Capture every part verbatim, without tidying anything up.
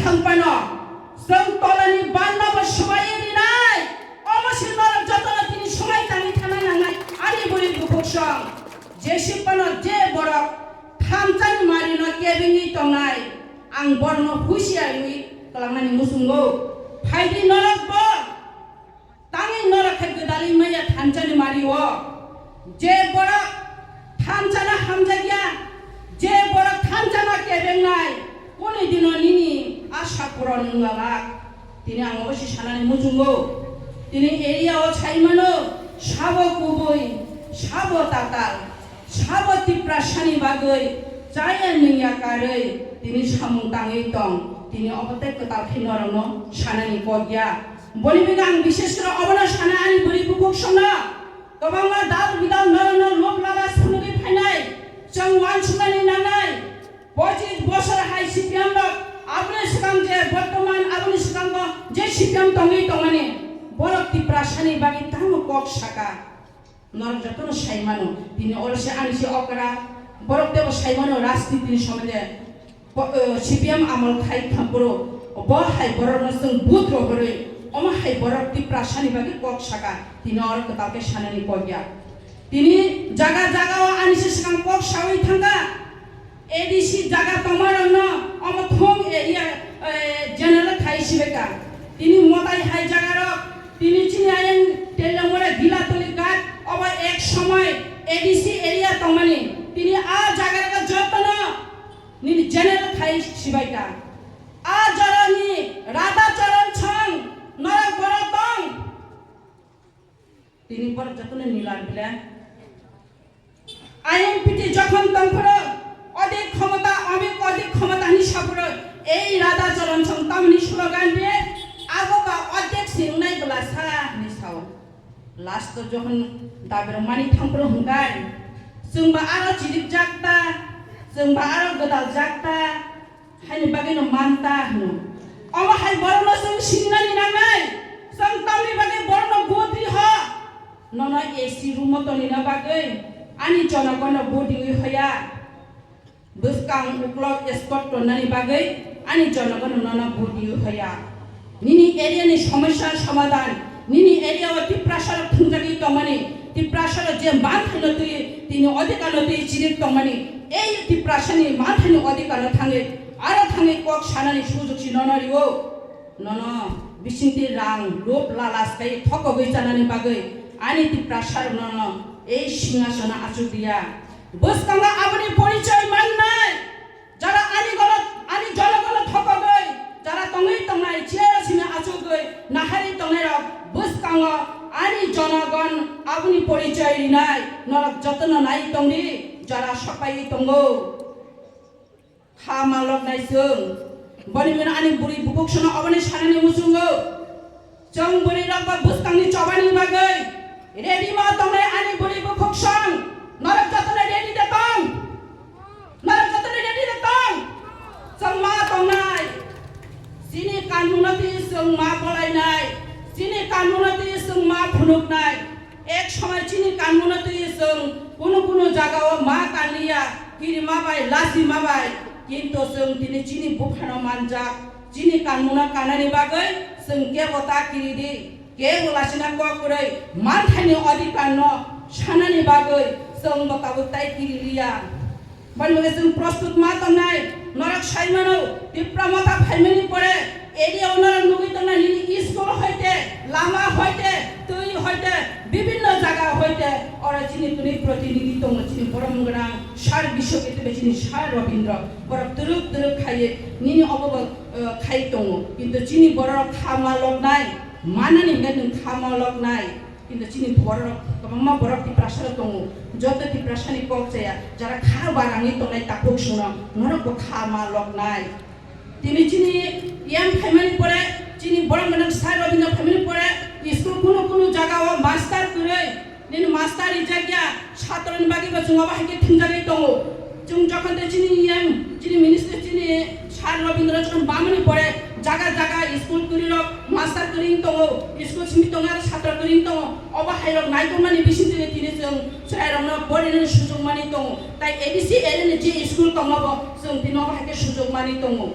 Ang pano, chwng tolani banno bo swmai rinai, omo se norok jotono tini swmai tangwi thana nangnai, ani bwrwi bukhuk song. Jeswk phano je borok thansa ni mari no kebengwi tongnai, ang borokno husiarwi kwlangnani muchungo. Phaidi norok bo tangwi norok khe gwdalwi maya thansa ni mari o. Je borok thansa no hamjakya, je borok thansa no kebengnai, kuni dino nini asa puron wngwak. Tini ang obo se sanani muchungo. Tini area o sai mano, sabo kubui, sabo tatal, sabo Tiprasani bagwi chaya nungya karwi tini samung tangwi tong. Tini obo tei kwtal khe norokno sanani kok ya. Boni bagwi ang bishes khe obono sana ani bwrwi bukhuk songno. Kwbangma dal bidal norokno lob lala sunugwi phainai. Chwng uansuknani nangnai. Pochis bosor hai C P M rok aboni swkang je bortoman aboni swkango je C P M tongwi tongmani, borok Tiprasani bagwi tamo kok saka. Norok jotono sai mano, tini oro se ani se okra, borok tebo sai mano rajniti ni somonde, bo-, eh, C P M amol khai thampuro, bo hai borokno chwng vote rohorwi, omo hai borok Tiprasani bagwi kok saka, tini oro kwtal khe sanani kok ya. Tini jaga jaga o ani se swkang kok sawi thangkha. A D C jaga tongmarokno omo thung area, eh, general khai sibaikha. Tini Motai hai jagarok, tini chini ayang Telamura Gilatoli Ghat, obo ek somoi A D C area tongmani. Tini a jagarok jotono nini general khai sibaikha. A jorani Radha Charan Song norok borok tong. Tini borok jotono nilar bile. I M P T jokhon tongphuru odik khomota, omik odik khomota hinwi saphuru ei Radha Charan Song tamni slogan de abo ba odik se wngnai bwla sa hinwi sao. Last o jokhon dabirok mani thangphuru hwnkhe chwng ba aro chirikjak ta, chwng ba aro gwdaljak ta, Haini bagwi no manta hwno. Omo hai borokno chwng singnani nangnai. Chwng tamni bagwi borokno vote ri ho? Nono A C room o tonina bagwi ani jonogono vote riwi hoya. Bwskang uklok escort tonnani bagwi ani jonogono nono vote riwi hoya. Nini area ni somosya somadhan, nini area o Tiprasa rok thwngjagwi tongmani, Tiprasa rok je manthaino twi, tini odhikar no twi chirik tongmani, ei Tiprasa ni manthaino odhikar no thangwi, aro thangwi kok sanani sujok si nono rio. Nono bisingtwi rang, lob, lalas kai thokogwi chanani bagwi ani Tiprasa rok nono ei singhasono achuk dia. Bwskango aboni porichoi mannai. Jara ani golo, ani jonogono thokogwi, jara tongwi tongnai, chair simi achugwi, nahari tongnairok bwskango ani jonogon aboni porichoi rinai, norok jotono nai tongdi, jara sokpaiwi tongo. Kha maloknai chwng. Boni bini ani bwrwi bukhuk sono oboni sanani muchungo. Chwng bwrwi rok ba bwskangni chobani bagwi ready ma tongnai ani bwrwi bukhuk song. Norok jotono ready de tong. Norok jotono ready de tong. Chwng ma tongnai. Chini kanmungno twi chwng ma bolainai. Chini kanmungno twi chwng ma phunuknai. Ek somoi chini kanmungno twi chwng kunu kunu jagao ma kanliya, kirima bai, lachima bai. Kintu chwng tini chini buphano manjak. Chini kanmungno kanani bagwi chwng kebo ta kiri di, kebo lachina kok kwrwi, manthaini odhikarno sanani bagwi chwng bo tabuk tai kiri liya. Boni bagwi chwng prostut ma tongnai, norok sai mano, Tipra Motha phaimani pore area o norok nugwi tongnai, nini school hoite, lama hoite, twi hoite, bibinno jaga hoite, oro chini tini protinidhi tongo, chini borom gwnang Sir Biswakit bai chini Sir Rabindra, borok twrwk twrwk khaiwi nini obo bo, eh, khai tongo, kintu chini borok kha ma loknai, manani hwnkhe nwng kha ma loknai. Kintu chini borok, kwbangma borok Tiprasa rok tongo, joto Tiprasa ni kok chaya, jara kha barangwi tongnai takhuk songno, norok bo kha ma loknai. Tini chini M phaimani pore, chini borom gwnang Sir Rabindra phaimani pore, school kunu kunu jaga o master kwrwi, nini master rijak ya, satro ni bagwi bo chwng obo hai khe thwngjagwi tongo. Chwng jokhon tei chini M, chini ministry, chini Sir Rabindra jokhon bamani pore jaga jaga school kwrwi rok master kwrwi wng tongo, school simi tongo aro chatra kwrwi wng tongo. Obo hai rok naitukmani bisingtwi tini chwng chwrai rokno porinani sujok mani tongo. Tai A D C area ni je school tongma bo chwng tini obo hai khe sujok mani tongo.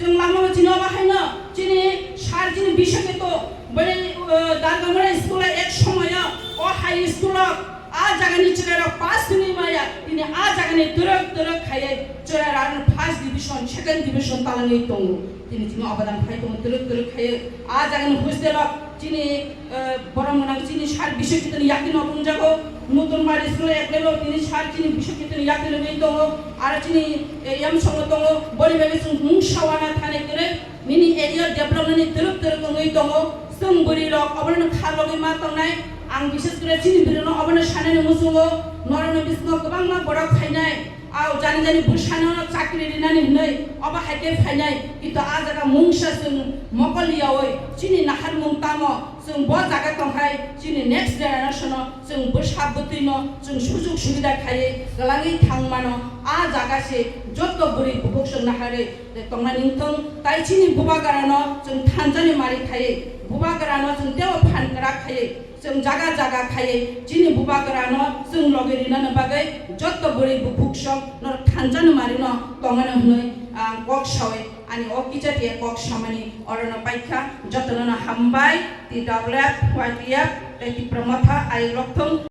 Chwng langmano chini obo haino chini sir chini bishoketo bini, uh, Dargamura school ek somoyo o high school o a jagani chwrairok pass wngwi maya tini a jagani twrwk twrwk khaiwi chwrairok first division, second division talangwi tongo. Tini chini obodan phai tongo twrwk twrwk khaiwi a jagani hostel o chini, eh, borok mwnang chini sir bishoketo ni yakni no tongjago. Nutun Bari school ek level tini sir chini bishoketo ni yakni no tongo. Aro chini, eh, yamsongo tongo. Boni bagwi chwng mungsa wana thani kwrwi nini area development ni twrwk twrwk wngwi tongo. Chwng bwrwi rok obono kha logwi ma tongnai. Ang bishes kore chini bwrwi no obono sanani muchungo. Norok no bisingo kwbangma borok phainai. Ao jani jani bwsano chakri rinani hwnwi obo hai khe phainai, kintu a jaga mungsa chwng mokol yaui chini naharmung tamo chwng bo jaga tongkhai chini next generation-o chwng bwsa bwtwino chwng sujuk subida khaiwi kwlangwi thangmano a jaga se joto bwrwi bukhuk chwng naharwi tongmani wngthong tai chini bubagrano chwng thanjani mari khaiwi bubagrano chwng teibo phan kwrak khaiwi Chwng jaga jaga khaiwi chini bubagrano chwng logi rinani bagwi joto bwrwi bukhuk sok norok thanjani marino tongmani hwnwi ang kok sawi ani o kichatiya kok samani orono paikha. Jotono no hambai, T W F, Y T F, tei Tipra Motha, ayuk rok thung.